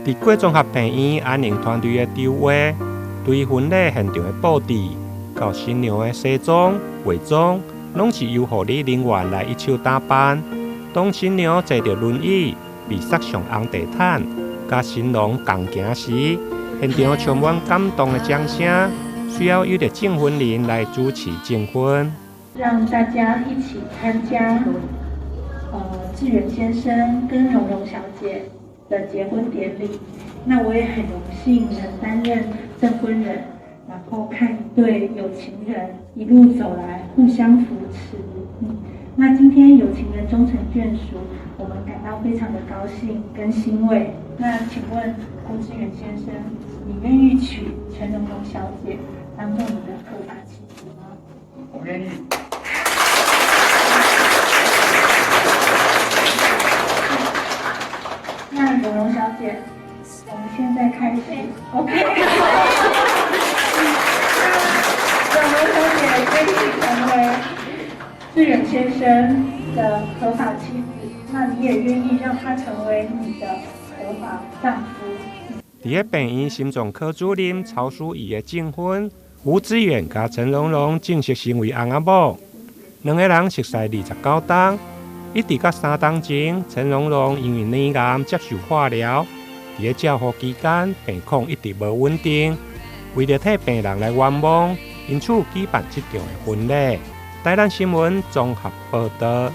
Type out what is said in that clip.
佇郭綜合病院安寧團隊的籌劃，對婚禮現場的布置，到新娘的西裝、化妝，攏是由護理人員來一手打扮。當新娘坐著輪椅被塞上紅地毯，佮新郎仝行時，現場充滿感動的掌聲。隨後由著證婚人來主持證婚。讓大家一起參加，志遠先生跟蓉蓉小姐的結婚典禮。那我也很榮幸能擔任證婚人，然後看一對有情人一路走來互相扶持。那今天有情人終成眷屬，我們感到非常的高興跟欣慰。那請問郭志遠先生，你願意娶陳蓉蓉小姐當做你的合法妻子嗎？我願意。那蓉蓉小姐，我們現在開始，OK。那蓉蓉小姐願意成為志遠先生的合法妻子，那你也願意讓他成為你的合法丈夫？佇个病院心臟科主任曹淑儀的證婚，吳志遠佮陳蓉蓉正式成為翁仔某。兩个人熟似29冬，一直到3冬前，陳蓉蓉因為乳癌接受化療，佇个照護期間病況一直無穩定，為著替病人來圓夢，因此舉辦這場的婚禮。台南新聞綜合報導。